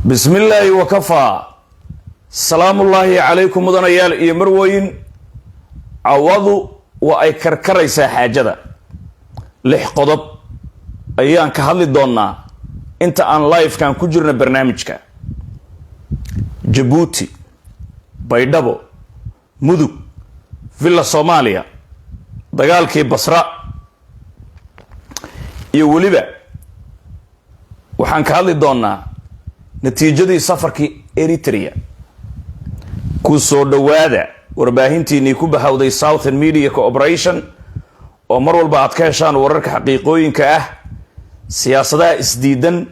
Bismi illaahi wakafaa. Salaamullaahi calaykum, mudanayaal iyo marweyn. Cawadu waa ay karkaraysaa xaajada. Lix qodob ayaan ka hadli doonnaa inta aan live-kan ku jirno barnaamijka. Jabuuti, Baydhabo, Mudug, Villa Soomaaliya, dagaalkii Basra iyo weliba waxaan ka hadli doonnaa natiijadii safarkii Eritrea. Ku soo dhowaada warbaahintiinii ku bahawday Southern Media Corporation, oo mar walba aad ka heshaan wararka xaqiiqooyinka ah, siyaasadaha isdiidan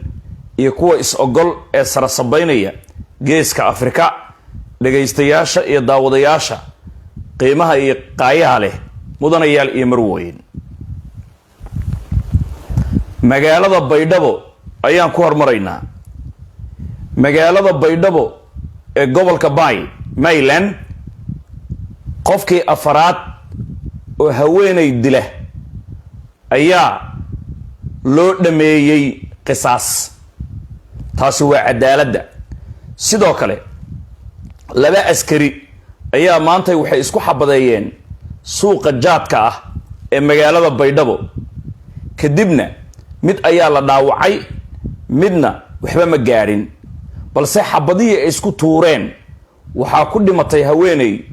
iyo kuwa is-ogol ee sarasabeynaya Geeska Afrika. Dhagaystayaasha iyo daawadayaasha qiimaha iyo qaayaha leh, mudanayaal iyo marwooyin, magaalada Baydhabo ayaan ku hormaraynaa. Magaalada Baydhabo ee gobolka Bay, Mayland, qofkii afaraad oo haweeney dila ayaa loo dhameeyey qisaas. Taasi waa cadaaladda. Sidoo kale laba askari ayaa maantay waxay isku xabadeeyeen suuqa jaadka ah ee magaalada Baydhabo. Kadibna mid ayaa la dhaawacay, midna waxba ma gaadhin, balse xabadihii ay isku tuureen waxaa ku dhimatay haweeney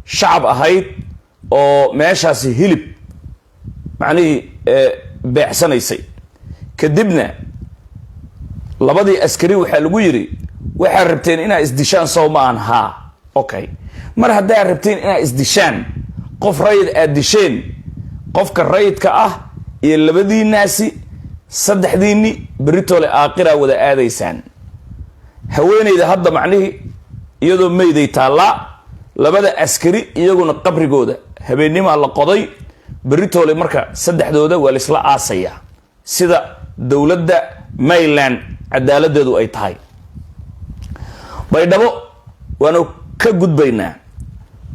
shacab ahayd oo meeshaasi hilib macnihii beecsanaysay. Kadibna labadii askari waxaa lagu yidhi: "Waxaad rabteen inaad isdishaan, sow ma aan? Haa." "Okay, mar haddaad rabteen inaad isdishaan, qof rayid aad disheen, qofka rayidka ah iyo labadiinaasi, saddexdiinni beritoole aaqiraa wada aadaysaan." Haweeneyda hadda macnihii iyadoo meyday taallaa, labada askari iyaguna qabrigooda habeennimaa la qoday. Beritoole marka saddexdooda waa laisla aasayaa, sida dowladda Mayland cadaaladeedu ay tahay. Baydhabo waanu ka gudbaynaa.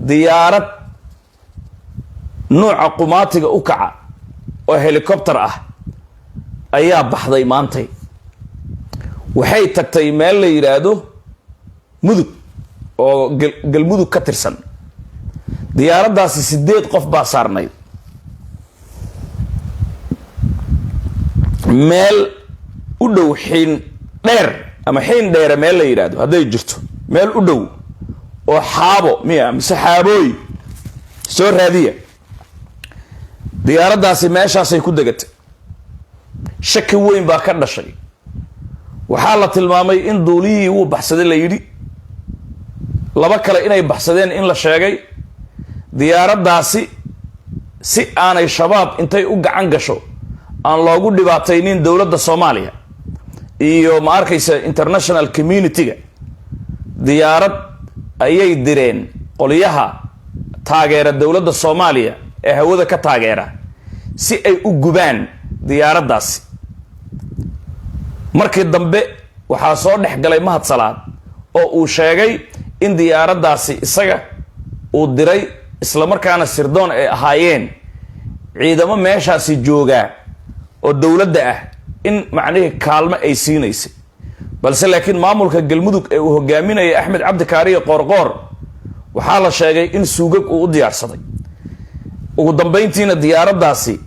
Diyaarad nuuca qumaatiga u kaca oo helicopter ah ayaa baxday maantay. Waxay tagtay meel la yidhaahdo Mudug oo Galmudug ka tirsan. Diyaaraddaasi sideed qof baa saarnayd. Meel u dhow Xiin Dheer ama Xiin Dheere meel la yidhaahdo hadday jirto, meel u dhow oo Xaabo miya mise Xaabooy, soo raadiya. Diyaaraddaasi meeshaasay ku degatay. Shaki weyn baa ka dhashay. Waxaa la tilmaamay in duuliyihii wuu baxsaday la yidhi, laba kale inay baxsadeen in la sheegay. Diyaaraddaasi si aanay Shabaab intay u gacan gasho aan loogu dhibaataynin dowladda Soomaaliya iyo, ma arkaysa, international community-ga, diyaarad ayay direen qolyaha taageera dowladda Soomaaliya ee hawada ka taageera, si ay u gubaan diyaaraddaasi. Markii dambe waxaa soo dhex galay Mahad Salaad, oo uu sheegay in diyaaraddaasi isaga uu diray, islamarkaana sirdoon ay ahaayeen ciidamo meeshaasi joogaa oo dowladda ah, in macnihii kaalmo ay siinaysay. Balse laakiin maamulka Galmudug ee uu hogaaminaya Axmed Cabdi Kaariye Qoorqoor waxaa la sheegay in suugag uu u diyaarsaday. Ugu dambeyntiina diyaaraddaasi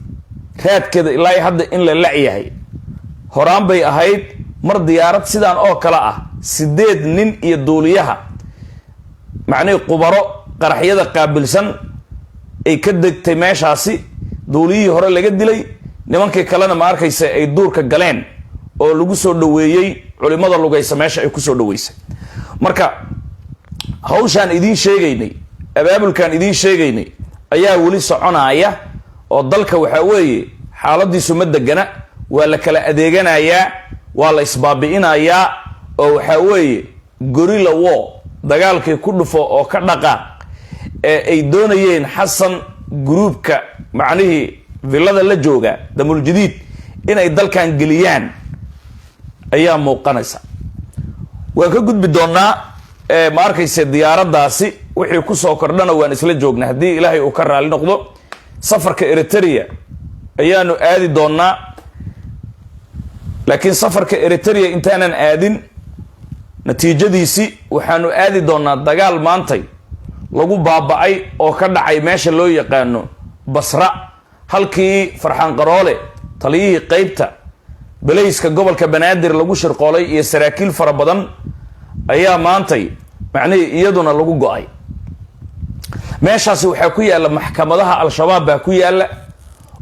raadkeeda ilaa hadda in la lacyahay. Horaan bay ahayd mar diyaarad sidaan oo kale ah, sideed nin iyo duuliyaha, macnihii qubaro qaraxyada qaabilsan, ay ka degtay meeshaasi. Duuliyihii hore laga dilay, nimankii kalena, ma arkaysa, ay duurka galeen oo lagu soo dhaweeyey culimada lugaysa meesha ay kusoo dhaweysay. Marka hawshaan idiin sheegaynay, abaabulkaan idiin sheegaynay ayaa weli soconaya, oo dalka waxaa weeye xaaladiisu ma degana. Waa la kala adeeganayaa, waa la isbaabi'inayaa, oo waxaa weeye guerrilla war, dagaalkii ku dhufo oo ka dhaqaaq ee ay doonayeen Xasan gruubka macnihii villada la jooga Damuljadiid inay dalkan geliyaan ayaa muuqanaysa. Waan ka gudbi doonaa, ma arkayse, diyaaraddaasi wixii kusoo kordhana waan isla joognaa haddii Ilaahay uu ka raali noqdo. Safarka Eritrea ayaanu aadi doonaa, laakiin safarka Eritrea intaanan aadin Natiijadiisi waxaanu aadi doonaa dagaal maantay lagu baaba-ay oo ka dhacay meesha loo yaqaano Basra, halkii Farxaan Qaroole, taliyihii qeybta belayska gobolka Banaadir, lagu shirqoolay iyo saraakiil fara badan ayaa maantay macnihii iyaduna lagu go-ay. Meeshaasi waxaa ku yaalla maxkamadaha Al-Shabaab baa ku yaalla,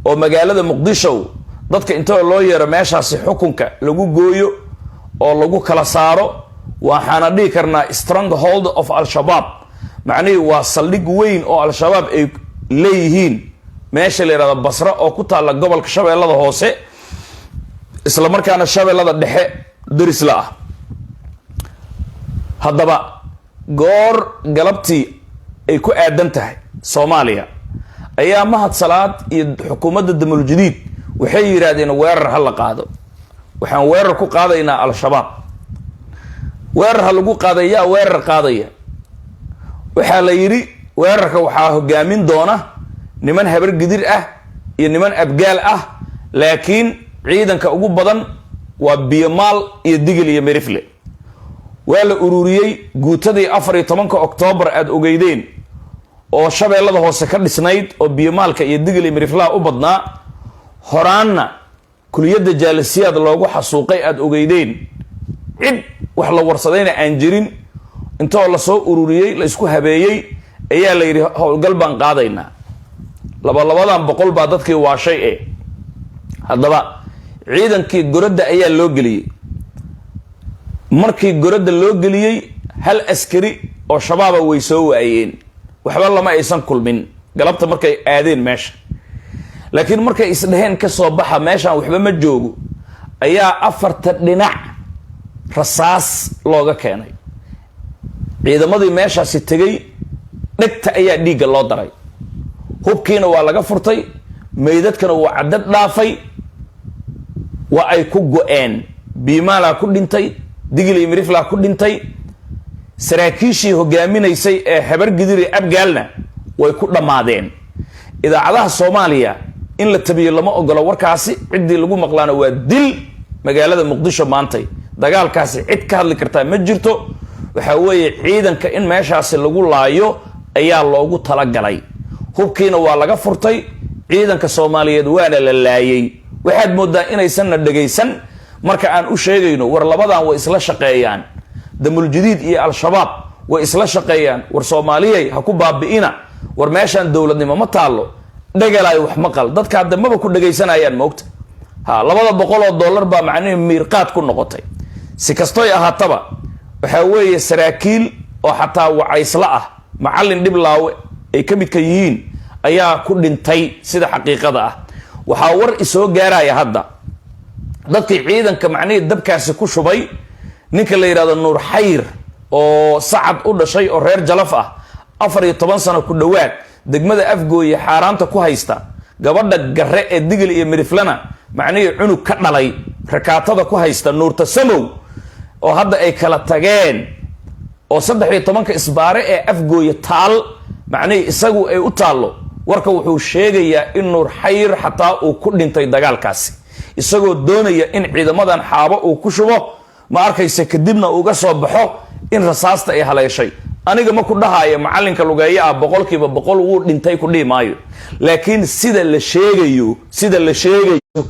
oo magaalada Muqdisho dadka intoo loo yeero meeshaasi xukunka lagu gooyo oo lagu kala saaro. Waxaana dhihi karnaa stronghold of Al-Shabaab, macnihii waa saldhig weyn oo Al-Shabaab ay leeyihiin, meesha la yihahdo Basra oo ku taalla gobolka Shabeellada Hoose, isla markaana Shabeellada Dhexe derisla ah. Haddaba goor galabtii ay ku aadan tahay Soomaaliya ayaa Mahad Salaad iyo xukuumadda Damuljadiid waxay yidhaahdeen: "Weerar ha la qaado, waxaan weerar ku qaadaynaa Al-Shabaab." Weerar ha lagu qaaday. Yaa weerar qaadaya? Waxaa la yidhi weerarka waxaa hogaamin doona niman Habar Gidir ah iyo niman Abgaal ah, laakiin ciidanka ugu badan waa Biyomaal iyo Digil iyo Merifle. Waa la ururiyey guutadii 14-ka Oktoobar aada ogeydeen oo Shabeellada Hoose ka dhisnayd, oo Biyomaalka iyo Digil iyo Miriflaha u badnaa, horaanna kuliyadda Jaalisiyaad loogu xasuuqay aada ogeydeen, cid wax la warsadayna aan jirin. Intoo lasoo ururiyey, la isku habeeyey, ayaa la yidhi: "Howlgal baan qaadaynaa." Labalabadan boqol baa dadkii waashay e. Haddaba ciidankii goradda ayaa loo geliyey. Markii goradda loo geliyey, hal askari oo Shabaaba way soo waayeen, waxba lama aysan kulmin galabta markay aadeen meesha. Laakiin markay isdheheen ka soo baxa meeshaan, waxba ma joogo, ayaa afarta dhinac rasaas looga keenay. Ciidamadii meeshaasi tegey dhegta ayaa dhiigga loo daray, hubkiina waa laga furtay, meydadkana waa caddad dhaafay, waa ay ku go-een. Biimaalaa ku dhintay, Digil iyo Miriflaa ku dhintay, saraakiishii hogaaminaysay ee Habar Gidiri Abgaalna way ku dhammaadeen. Idaacadaha Soomaaliya in la tabiyo lama ogolo warkaasi, ciddii lagu maqlaana waa dil. Magaalada Muqdisho maantay dagaalkaasi cid ka hadli kartaa ma jirto. Waxaa weeye ciidanka in meeshaasi lagu laayo ayaa loogu talagalay, hubkiina waa laga furtay ciidanka Soomaaliyeed, waana la laayay. Waxaad moodaa inaysanna dhegaysan marka aan u sheegayno: "War labadan way isla shaqeeyaan, Damuljadiid iyo Al-Shabaab way isla shaqeeyaan, war Soomaaliyay ha ku baabi'ina, war meeshaan dowladnimo ma taallo." Dhegalaay wax maqal, dadka hadda maba ku dhegaysanayaan moogta. Ha, $200 baa macnihii miirqaad ku noqotay. Si kastoy ahaataba, waxaa weeye saraakiil oo xataa wacaysla ah, Macallin Dhiblaawe ay ka midka yihiin, ayaa ku dhintay. Sida xaqiiqada ah, waxaa war isoo gaaraya hadda dadkii ciidanka macnihii dabkaasi ku shubay, ninka la yidhahdo Nuur Xayr oo Sacad u dhashay oo reer Jalaf ah, 14 sano ku dhowaad degmada Afgooye xaaraanta ku haysta, gabadha Garre ee Digil iyo Miriflana macnihii cunug ka dhalay, rakaatada ku haysta, Nuurta Samow, oo hadda ay kala tageen, oo 13-ka isbaare ee Afgooye taal macnihii isagu ay u taallo. Warka wuxuu sheegayaa in Nuur Xayr xataa uu ku dhintay dagaalkaasi, isagoo doonaya in ciidamadan xaabo uu ku shubo, ma arkaysa, kadibna uga soo baxo in rasaasta ay haleeshay. Aniga ma ku dhahaayo macalinka lugeeyo ah 100% wuu dhintay, ku dhihi maayo, laakiin sida la sheegayo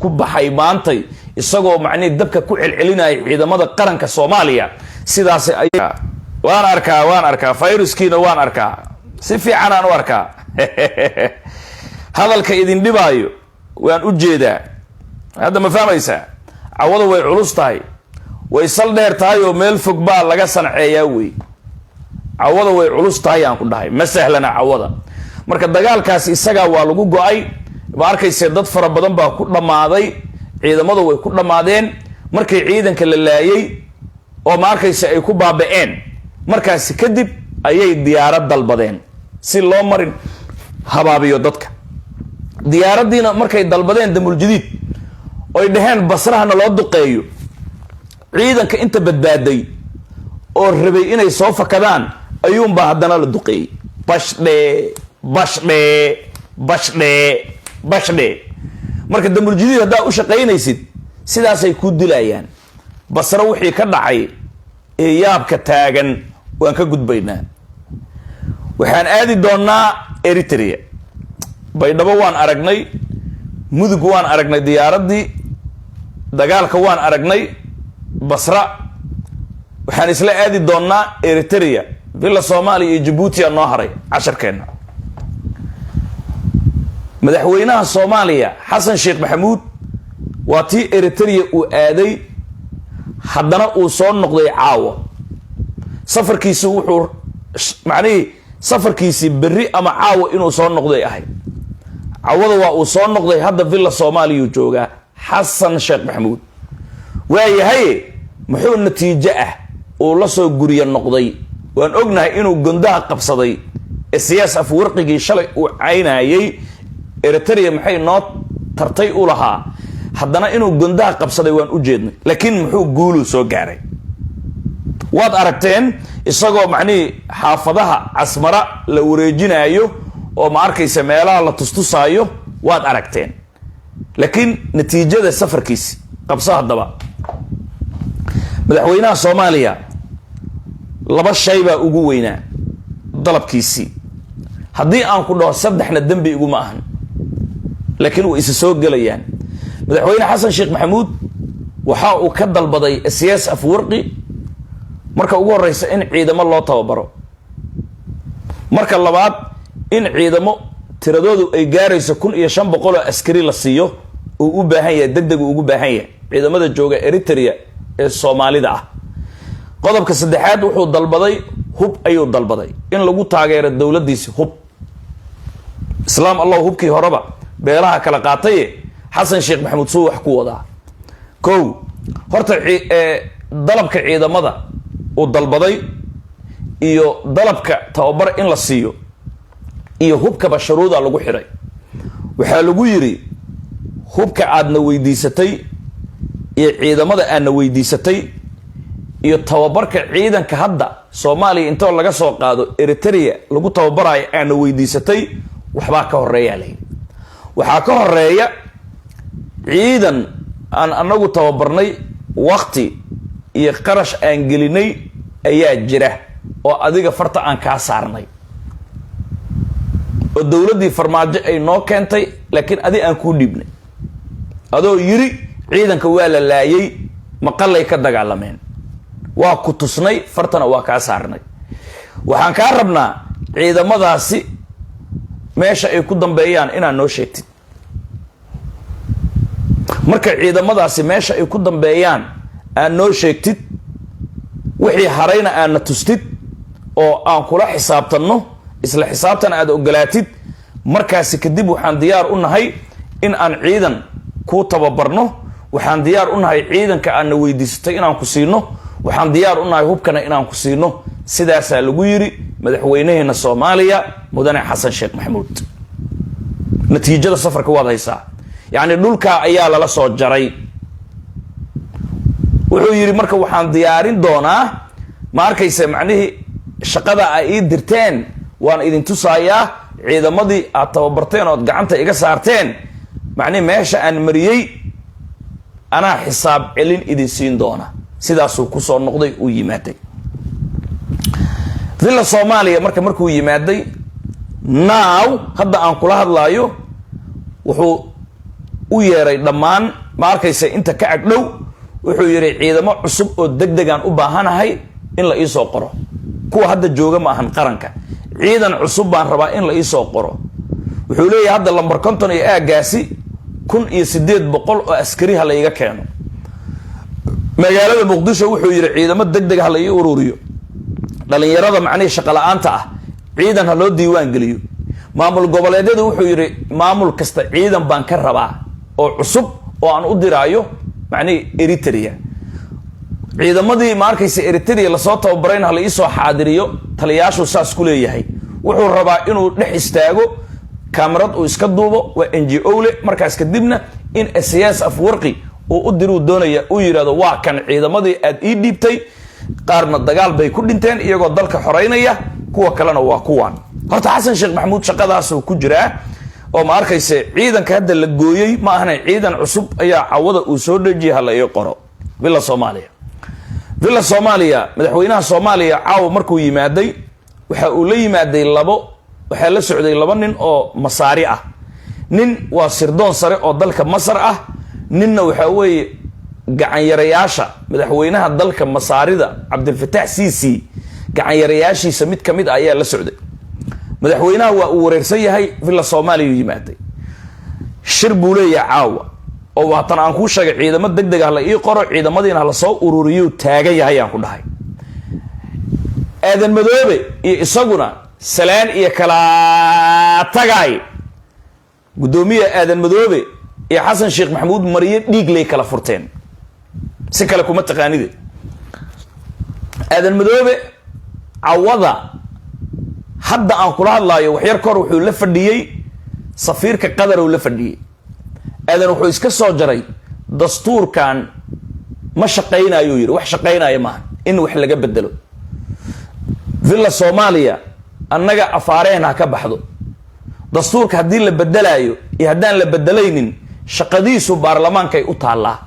ku baxay maantay isagoo macnihii dabka ku celcelinaya ciidamada qaranka Soomaaliya. Sidaas waan arkaa, waan arkaa viruskiina, waan arkaa, si fiican aan u arkaa. Hadalka idin dhibaayo waan u jeedaa hadda, ma fahmaysaa? Cawada way culus tahay, way sal dheer tahay, oo meel fog baa laga sanceeyaa wey. Cawada way culus tahay aan ku dhahay, ma sahlana cawada. Marka dagaalkaasi isagaa waa lagu go-ay, ma arkayse, dad fara badan baa ku dhammaaday, ciidamadu way ku dhammaadeen. Markii ciidanka la laayay oo ma arkayse ay ku baaba-een, markaasi kadib ayay diyaarad dalbadeen si loo marin habaabiyo dadka. Diyaaraddiina markay dalbadeen Damuljadiid oy dhaheen Basrahana loo duqeeyo, ciidanka inta badbaaday oo rabay inay soo fakadaan ayuunbaa haddana la duqeeyey. Bashdhee, bashdhee, bashdhee, bashdhee. Marka Damuljadiid haddaa u shaqaynaysid, sidaasay ku dilayaan. Basro wixii ka dhacay Ee yaabka taagan waan ka gudbaynaa. Waxaan aadi doonaa Eritrea. Baydhabo waan aragnay, Mudug waan aragnay, diyaaraddii dagaalka waan aragnay, Basra. Waxaan isla aadi doonaa Eritrea. Villa Soomaaliya iyo Jabuutiya noo haray casharkeenna. Madaxweynaha Soomaaliya Xasan Sheekh Maxamuud waa tii Eritrea uu aaday, haddana uu soo noqday caawa. Safarkiisi wuxuu macnihii safarkiisii berri ama caawa inuu soo noqday ahay. Cawada waa uu soo noqday. Hadda Villa Soomaaliyuu joogaa Xasan Sheekh Maxamuud. Waayahay, muxuu natiijo ah uu la soo guriya noqday? Waan ognahay inuu gondaha qabsaday ee Siyaas Afwarqigii shalay uu caynayay, "Eritrea maxay noo tartay?" u lahaa. Haddana inuu gondaha qabsaday waan u jeednay, laakiin muxuu guuluu soo gaaray? Waad aragteen isagoo macnihii xaafadaha Casmara la wareejinaayo oo, ma arkaysa, meelaha la tustusaayo, waad aragteen. Laakiin natiijada safarkiisi qabso. Haddaba madaxweynaha Soomaaliya laba shay baa ugu weynaa dalabkiisii. Haddii aan ku dhaho saddexna, dembi iguma ahan, laakiin way isa soo gelayaan. Madaxweyne Xasan Sheekh Maxamuud waxa uu ka dalbaday Siyaas Afwarqi marka ugu horeysa in ciidamo loo tababaro, marka labaad in ciidamo tiradoodu ay gaarayso 1500 oo askari la siiyo. Uu u baahan yahay, deg deg uu ugu baahan yahay ciidamada jooga Eritrea ee Soomaalida ah. Qodobka saddexaad wuxuu dalbaday hub ayuu dalbaday, in lagu taageero dowladdiisi hub. Islaam Allah, hubkii horeba beelaha kala qaataye, Xasan Sheekh Maxamuud suu wax ku wadaa? Kow, horta dalabka ciidamada uu dalbaday iyo dalabka tababar in la siiyo iyo hubkaba shuruuda lagu xidhay. Waxaa lagu yidhi, hubka aadna weydiisatay iyo ciidamada aadna weydiisatay iyo tababarka ciidanka hadda Soomaaliya intoo laga soo qaado Eritrea lagu tababarayo aadna weydiisatay, waxbaa ka horeeyaa layidhi. Waxaa ka horeeya ciidan aan anagu tababarnay, wakti iyo qarash aan gelinay ayaa jira oo adiga farta aan kaa saarnay oo dowladdii Farmaajo ay noo keentay, laakiin adi aan kuu dhiibnay, adoo yiri ciidanka waa la laayay, maqalay ka dagaalameen. Waa ku tusnay, fartana waa kaa saarnay. Waxaan kaa rabnaa ciidamadaasi meesha ay ku dambeeyaan inaad noo sheegtid. Marka ciidamadaasi meesha ay ku dambeeyaan aad noo sheegtid, wixii harayna aadna tustid oo aan kula xisaabtanno, isla xisaabtan aad ogolaatid, markaasi kadib waxaan diyaar u nahay in aan ciidan kuu tababarno. Waxaan diyaar u nahay ciidanka aadna weydiisatay inaan ku siino. Waxaan diyaar u nahay hubkana inaan ku siino. Sidaasaa lagu yiri madaxweynaheena Soomaaliya, mudane Xasan Sheekh Maxamuud. Natiijada safarka waad haysaa. Yacni dhulkaa ayaa lala soo jaray. Wuxuu yidhi marka, waxaan diyaarin doonaa, ma arkaysa, macnihii shaqada ay ii dirteen waan idin tusayaa. Ciidamadii aad tababarteen ood gacanta iga saarteen, macnihi meesha aan mariyey anaa xisaab celin idin siin doona. Sidaasuu kusoo noqday, uu yimaaday Villa Soomaaliya. Marka markuu yimaaday, now hadda aan kula hadlaayo, wuxuu u yeeray dhammaan, ma arkaysa, inta ka agdhow. Wuxuu yidhi, ciidamo cusub oo deg degaan u baahanahay in la iisoo qoro. Kuwa hadda jooga ma ahan qaranka, ciidan cusub baan rabaa in la iisoo qoro. Wuxuu leeyahay, hadda lambar 50 iyo aagaasi 1800 oo askari ha la iga keeno. Magaalada Muqdisho wuxuu yidhi, ciidamo deg deg ha la ii ururiyo. Dhalinyarada macnihii shaqo la-aanta ah ciidan ha loo diiwaan geliyo. Maamul goboleedyadu wuxuu yidhi, maamul kasta ciidan baan ka rabaa oo cusub oo aan u diraayo macnihii Eritrea. Ciidamadii, ma arkaysa, Eritrea lasoo tababarayna hala iisoo xaadiriyo. Taliyaashuu saas ku leeyahay. Wuxuu rabaa inuu dhex istaago, kaamarad uu iska duubo, waa NGO le. Markaas kadibna in Siyaas Afwarqi uu u diruu doonaya, uu yidhahdo, waa kan ciidamadii aad ii dhiibtay, qaarna dagaal bay ku dhinteen iyagoo dalka xoreynaya, kuwa kalena waa kuwan. Horta Xasan Sheekh Maxamuud shaqadaasuu ku jiraa oo, ma arkayse, ciidanka hadda la gooyey ma ahna, ciidan cusub ayaa cawada uu soo dhejiyay, hala ii qoro Villa Soomaaliya. Villa Soomaaliya, madaxweynaha Soomaaliya caawa markuu yimaaday, waxa uu la yimaaday labo, waxaa la socday laba nin oo Masaari ah. Nin waa sirdoon sare oo dalka Masar ah, ninna waxaa weeye gacanyarayaasha madaxweynaha dalka Masaarida, Cabdilfatax Sisi, gacanyarayaashiisa mid ka mid ah ayaa la socday. Madaxweynaha waa uu wareersan yahay. Villa Soomaaliya yimaaday, shir buu leeyahay caawa, oo waatan aan kuu sheegay ciidamo deg deg ah la ii qoro, ciidamadiina lasoo ururiyuu taagan yahay aan ku dhahay. Aadan Madoobe iyo isaguna salaan iyo kala tagaay. Guddoomiya Aadan Madoobe iyo Xasan Sheekh Maxamuud mariyo dhiigley kala furteen, si kale kuma taqaanide. Aadan Madoobe cawada hadda aan kula hadlaayo, waxyar kahor wuxuu la fadhiyey safiirka Qatar uu la fadhiyey. Aadan wuxuu iska soo jaray dastuurkan ma shaqaynayuu yidhi, wax shaqaynaya maaha, in wax laga bedelo. Villa Soomaaliya annaga afaareen ha ka baxdo. Dastuurka haddii la bedelaayo iyo haddaan la bedelaynin, shaqadiisu baarlamaankay u taallaa.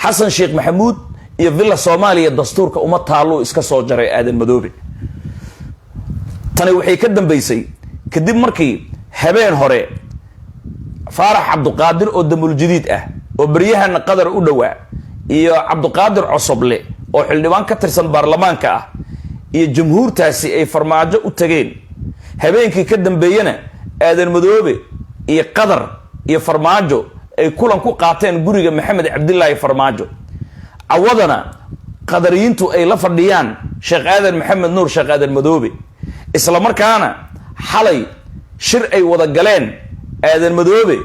Xasan Sheekh Maxamuud iyo Villa Soomaaliya dastuurka uma taalluu iska soo jaray Aadan Madoobe. Tani waxay ka dambeysay kadib markii habeen hore Faarax Cabduqaadir oo Damuljadiid ah oo beryahana Qadar u dhowaa iyo Cabduqaadir Cosoble oo xildhibaan ka tirsan baarlamaanka ah iyo jamhuurtaasi ay Farmaajo u tageen. Habeenkii ka dambeeyena Aadan Madoobe iyo Qadar iyo Farmaajo ay kulan ku qaateen guriga Maxamed Cabdilaahi Farmaajo. Cawadana Qadariyiintu ay la fadhiyaan Sheekh Aadan Maxamed Nuur, Sheekh Aadan Madoobe, isla markaana xalay shir ay wada galeen Aadan Madoobe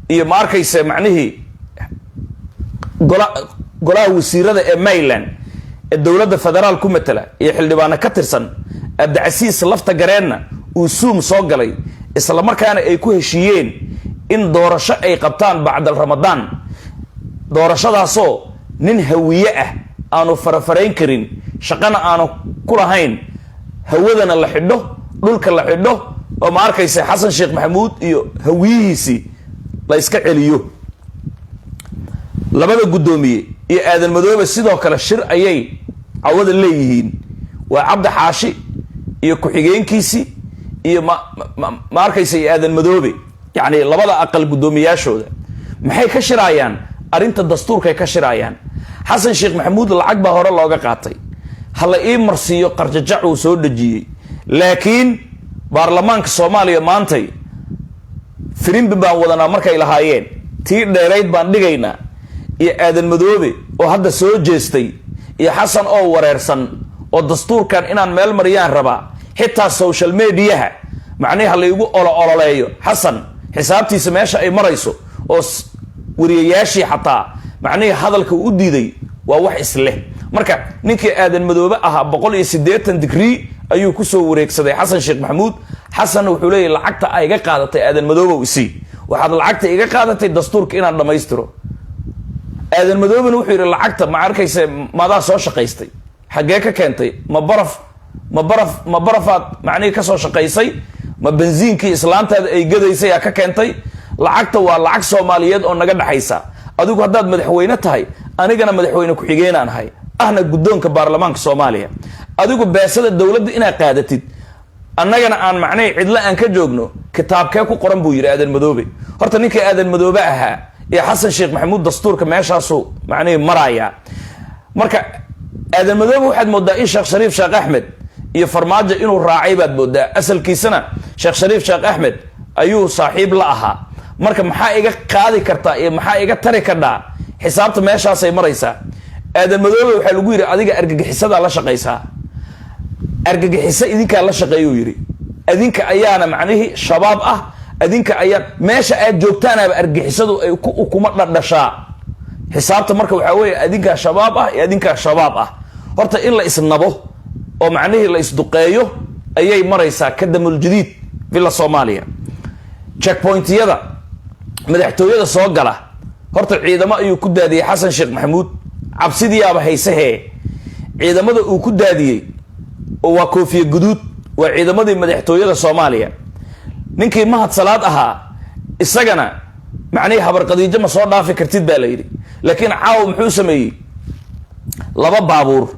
iyo, ma arkayse, macnihii golaha wasiirada ee Maryland ee dowladda federaal ku matala iyo xildhibaano ka tirsan, Abdicasiis Lafta Gareenna uu Zoom soo galay, isla markaana ay ku heshiiyeen in doorasho ay qabtaan bacdal Ramadaan, doorashadaasoo nin Hawiye ah aanu farafarayn karin, shaqana aanu ku lahayn, hawadana la xidho, dhulka la xidho, oo, ma arkaysa, Xasan Sheekh Maxamuud iyo hawiyihiisii la iska celiyo. Labada guddoomiye iyo Aadan Madoobe sidoo kale shir ayay cawada leeyihiin. Waa Cabdi Xaashi iyo ku-xigeenkiisii iyo ma arkaysa iyo Aadan Madoobe, yacni labada aqal guddoomiyaashooda. Maxay ka shiraayaan? Arrinta dastuurkay ka shiraayaan. Xasan Sheekh Maxamuud lacag baa hore looga qaatay, hala ii marsiiyo qarjajac uu soo dhejiyey, laakiin baarlamaanka Soomaaliya maantay firimbi baan wadanaa markay lahaayeen, tii dheerayd baan dhigaynaa, iyo Aadan Madoobe oo hadda soo jeestay iyo Xasan oo wareersan oo dastuurkan inaan meel mariyaan rabaa, xitaa social mediaha macnihi ha laygu olo ololeeyo. Xasan xisaabtiisa meesha ay marayso oo wariyayaashii xataa macnihii hadalka u diiday waa wax isleh. Marka ninkii Aadan Madoobe ahaa 180 digrii ayuu kusoo wareegsaday Xasan Sheekh Maxamuud. Xasanna wuxuu leeyahy, lacagta a iga qaadatay, Aadan Madoobow, isii, waxaad lacagta iga qaadatay dastuurka inaan dhammaystiro. Aadan Madoobena wuxuu yidhi, lacagta, ma arkayse, madaa soo shaqaystay? Xaggee ka keentay? Ma baraf, ma baraf, ma barafaad macnihii ka soo shaqaysay? Ma bensiinkii islaantaada ay gadaysay aa ka keentay? Lacagta waa lacag Soomaaliyeed oo naga dhexaysa. Adigu haddaad madaxweyne tahay, anigana madaxweyne ku-xigeenaan ahay, ahna guddoonka baarlamaanka Soomaaliya. Adigu beesada dowladda inaad qaadatid, annagana aan macnihii cidlo aan ka joogno, kitaabkee ku qoran, buu yidhi Aadan Madoobe. Horta ninkii Aadan Madoobe ahaa iyo Xasan Sheekh Maxamuud dastuurka meeshaasuu macnihii marayaa. Marka Aadan Madoobe waxaad moodaa in Sheekh Shariif Sheekh Axmed iyo Farmaajo inuu raacay baad moodaa. Asalkiisana Sheekh Shariif Sheekh Axmed ayuu saaxiib la ahaa. Marka maxaa iga qaadi kartaa iyo maxaa iga tari kardhaa? Xisaabta meeshaasay maraysaa. Aadan Madoobe waxaa lagu yidhi, adiga argagixisadaa la shaqaysaa, argagixiso idinkaa la shaqeeyuu yidhi, adinka ayaana macnihii Shabaab ah, adinka ayaa meesha aad joogtaanaaba argagixisadu ay ku ukuma dhadhashaa. Xisaabta marka waxaa weeye adinkaa Shabaab ah iyo adinkaa Shabaab ah. Horta in la isnabo oo macnihii la isduqeeyo ayay maraysaa. Ka Damuljadiid, Villa Soomaaliya, checkpointiyada madaxtooyada soo gala horta ciidamo ayuu ku daadiyey Xasan Sheekh Maxamuud. Cabsidiyaaba haysahee ciidamada uu ku daadiyey oo waa koofiye guduud, waa ciidamadii madaxtooyada Soomaaliya. Ninkii Mahad Salaad ahaa isagana macnihii Habarqadiijo ma soo dhaafi kartid baa la yidhi. Laakiin caawa muxuu sameeyey? Laba baabuur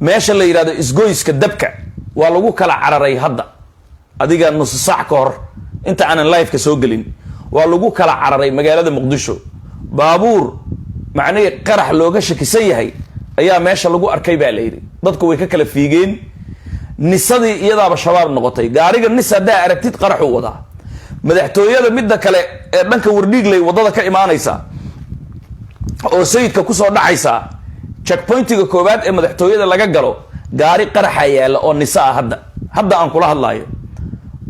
Meesha la yidhahdo Isgoyska Dabka waa lagu kala cararay. Hadda adiga nusu saac ka hor, inta aanan liveka soo gelin, waa lagu kala cararay magaalada Muqdisho. Baabuur macnihii qarax looga shakisan yahay ayaa meesha lagu arkay baa la yidhi. Dadku way ka kala fiigeen. Nisadii iyadaaba Shabaab noqotay. Gaariga nis haddaa aragtid, qaraxuu wadaa. Madaxtooyada midda kale ee dhanka Wardhiigley waddada ka imaanaysa oo Sayidka kusoo dhacaysa, checkpointiga koowaad ee madaxtooyada laga galo, gaari qaraxa yaalla oo nisa ah. Hadda aan kula hadlaayo,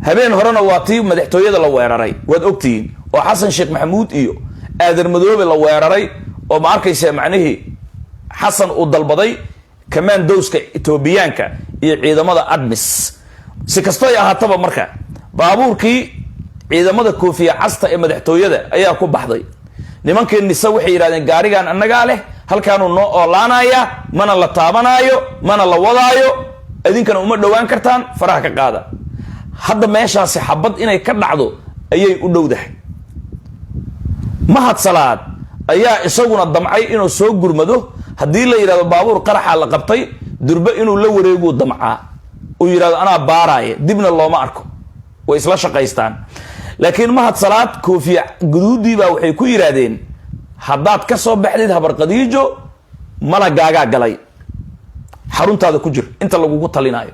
habeen horena waa tii madaxtooyada la weeraray, waad ogtihiin, oo Xasan Sheekh Maxamuud iyo Aadan Madoobe la weeraray, oo ma arkaysa macnihii Xasan uu dalbaday commandowska Etoobiyaanka iyo ciidamada ATMIS. Si kastoy ahaataba, marka baabuurkii ciidamada koofiya casta ee madaxtooyada ayaa ku baxday. Nimankii nise waxay yidhahdeen, "Gaarigan annagaa leh, halkaanuu noo oolaanaya, mana la taabanaayo, mana la wadaayo, idinkana uma dhowaan kartaan, faraha ka qaada." Hadda meeshaasi xabad inay ka dhacdo ayay u dhowdahay. Mahad Salaad ayaa isaguna damcay inuu soo gurmado. Haddii la yidhahdo baabuur qaraxa la qabtay, durbe inuu la wareeguu damcaa, uu yidhahdo anaa baaraaya, dibna looma arko. Way isla shaqaystaan. Laakiin Mahad Salaad koofiya guduudii baa waxay ku yidhaahdeen, "Haddaad ka soo baxdid Habarqadiijo, malagaagaa galay, xaruntaada ku jir inta lagugu talinaayo."